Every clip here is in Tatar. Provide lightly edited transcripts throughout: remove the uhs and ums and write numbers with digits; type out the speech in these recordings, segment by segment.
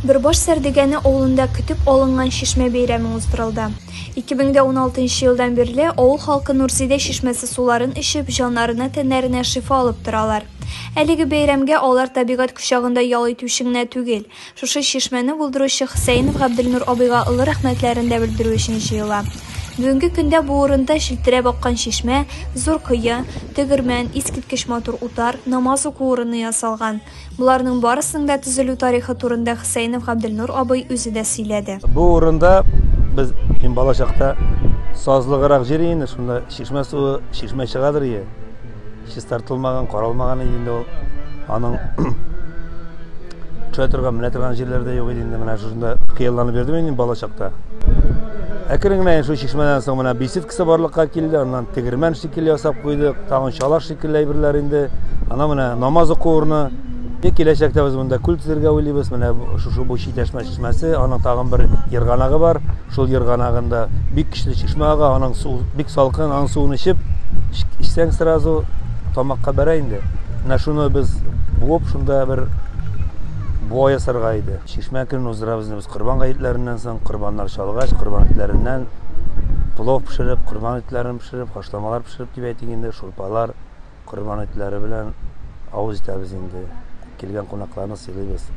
Бөрбаш Сәрдегәне авылында көтеп алынган чишмә бәйрәме уздырылды. 2016 елдан бирле авыл халкы Нурзидә чишмәсе суларын эчеп, җаннарына-тәннәренә шифа алып торалар. Әлеге бәйрәмгә алар табигать кочагында ял итү өчен генә түгел, шушы чишмәне булдыручы Хөсәенов Габделнур абыйга олы рәхмәтләрен дә белдерү өчен җыела. Бүгенге көндә бу урында челтерәп аккан чишмә, зур кое, тегермән, искиткеч матур утар, намаз уку урыны ясалган. Боларның барысының да төзелү тарихы турында Хөсәенов Габделнур абый үзе дә сөйләде. Бу урында без, мин бала чакта сазлыгырак җир инде, шунда чишмә суы, чишмә чыгадыр ие. Чистартылмаган, каралмаган иде инде ул. Аның төшә торган, менә торган җирләре дә юк иде инде. Менә шушында хыялланып йөрдем инде бала чакта. Әкрен генә шул чишмәдән соң менә беседкасы барлыкка килде, аннан тегермән шикелле ясап куйдык, тагын шалаш шикелле әйберләр инде. Ана менә намаз уку урыны. И киләчәктә без монда күл төзергә уйлыйбыз. Менә шушы бу Читәшмә чишмәсе, аның тагын бер ерганагы бар. Шул ерганагында бик көчле чишмә ага, аның су бик салкын, аның суын эчеп, эчсәң сразу тамакка бәрә инде. Менә шуны без буып, шунда бер буа ясарга иде. Чишмә көнен уздырабыз инде без Корбан гаетләреннән соң, корбаннар чалгач, корбан итләреннән плов пешереп, корбан итләрен пешереп, хашламалар пешереп дип әйтик инде, шурпалар, корбан итләре белән авыз итәбез инде. Килгән кунакларны сыйлыйбыз.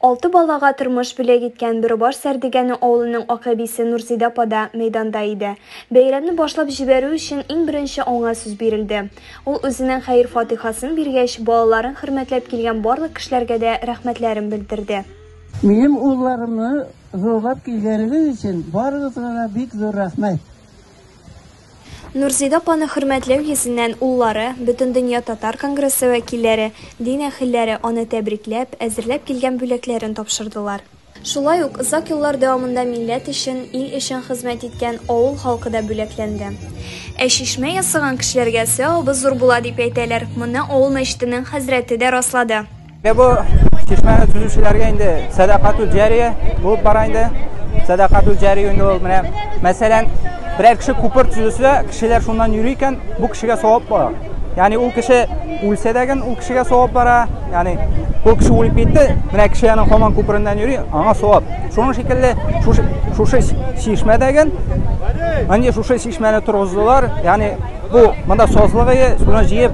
Алты балага тормыш бүләк иткән Бөрбаш Сәрдегәне авылының акъәбисе Нурзидә апа да мәйданда иде. Бәйрәмне башлап җибәрү өчен иң беренче аңа сүз бирелде. Ул үзенең хәер-фатыйхасын биргәч, балаларын хөрмәтләп килгән барлык кешеләргә дә рәхмәтләрен белдерде. Минем улларымны зурлап килгәнегез өчен барыгызга да бик зур рәхмәт. Нурзидә апаны хөрмәтләү йөзеннән уллары, Бөтендөнья татар конгрессы вәкилләре, дин әһелләре аны тәбрикләп, әзерләп килгән бүләкләрен тапшырдылар. Шулай ук озак еллар дәвамында милләт өчен, ил өчен хезмәт иткән авыл халкы да бүләкләнде. Ә чишмә ясаган кешеләргә сәвабы зур була дип әйтәләр, моны авыл мәчетенең хәзрәте дә раслады. Менә бу чишмәне төзүчеләргә инде сәдакатул җәрия булып бара инде. Сәдакатул җәрия инде ул менә мәсәлән, берәр кеше күпер төзесә, кешеләр шуннан йөри икән, бу кешегә савап бара. Ягъни ул кеше үлсә дә ул кешегә савап бара. Ягъни бу кеше үлеп китте, менә кеше аның һаман күпереннән йөри, аңа савап. Шуның шикелле шушы шушы чишмә дәген, әнә шушы чишмәне торгыздылар. Ягъни Бу монда сазлык ие, суны җыеп,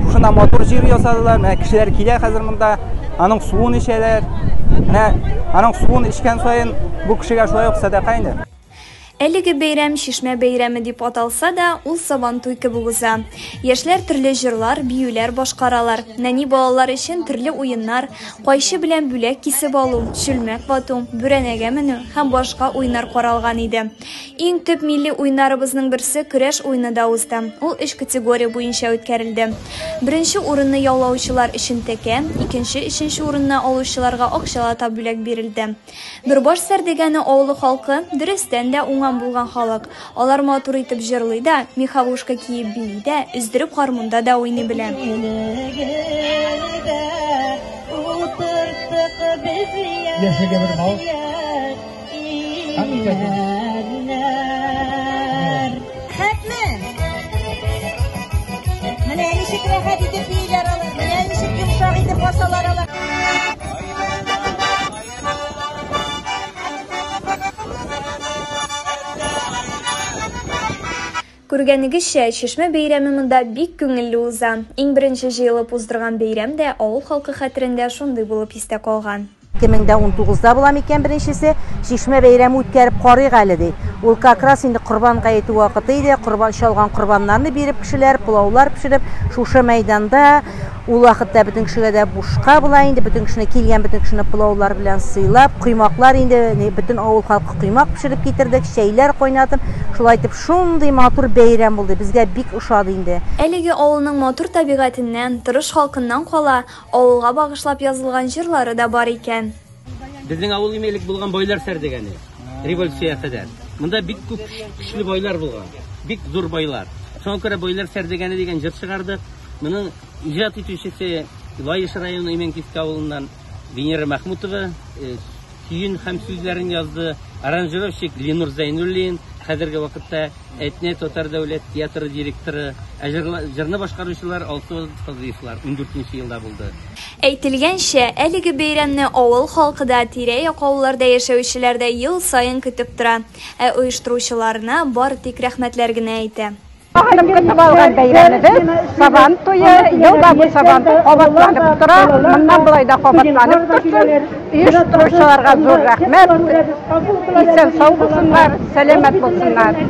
шушында матур җир ясадылар. Менә кешеләр килә хәзер монда, аның суын эчәләр. Менә аның суын эчкән саен бу кешегә шулай ук сәдака инде. Әлеге бәйрәм Чишмә бәйрәме дип аталса да, ул Сабантуй кебек уза. Яшьләр төрле җырлар, биюләр башкаралар. Нәни балалар өчен төрле уеннар, кайчы белән бүләк кисеп алу, чүлмәк вату, бүрәнәгә менү һәм башка уеннар каралган иде. Иң төп милли уеннарыбызның берсе көрәш уены да узды. Ул өч категория буенча үткәрелде. Беренче урынны яулаучылар өчен тәкә, икенче, өченче урынны алучыларга акчалата бүләк бирелде. Бөрбаш Сәрдегәне авылы халкы, дөрестән дә, уңган булган халык. Алар матур итеп җырлый да, меховушка киеп бии дә, өздереп гармунда да уйный белә. Яшәгә бер мал. Рәхәтме? Менә ничек рәхәт итеп бииләр алар, менә ничек йомшак итеп басалар алар. Күргәнегезчә, Чишмә бәйрәме монда бик күңелле уза. Иң беренче җыелып уздырган бәйрәм дә авыл халкы хәтерендә шундый булып истә калган. 2019-да була микән беренчесе, Чишмә бәйрәме үткәреп карыйк әле, ди. Ул как раз инде Корбан гаете вакыты иде, корбан чалган корбаннарны биреп кешеләр, пылаулар пешереп, шушы мәйданда ул вакытта бөтен кешегә дә бушка була инде, бөтен кешене килгән бөтен кешене пылаулар белән сыйлап, коймаклар инде, бөтен авыл халкы коймак пешереп китердек, чәйләр кайнатып, шулай итеп шундый матур бәйрәм булды, безгә бик ошады инде. Әлеге авылның матур табигатеннән, тырыш халкыннан кала, Авылга багышлап язылган җырлары да бар икән. Безнең авыл име элек булган байлар сәрдегәне, революциягә кадәр. Монда бик күп көчле байлар булган, бик зур байлар. Шуңа күрә байлар сәрдегәне дигән җыр чыгардык. Моның иҗат итүчесе Лаеш районы Имәнкискә авылыннан Венера Мәхмүтова, э, көен һәм сүзләрен язды. Аранжировщик Ленур Зәйнуллин. хәзерге вакытта Әтнә татар дәүләт театры директоры. Ә җырны башкаручылар Алсу Фазлыевлар 14 елда булды. Әйтелгәнчә, әлеге бәйрәмне авыл халкы да, тирә-як авылларда яшәүчеләр дә ел саен көтеп тора. Ә оештыручыларына бары тик рәхмәтләр генә әйтә. Сагынып көтеп алган бәйрәмебез Сабан туе, ел да бу Сабан туй кабатланып тора, моннан болай да кабатланып торсын. Оештыручыларга зур рәхмәт. Исән сау булсыннар, сәламәт булсыннар.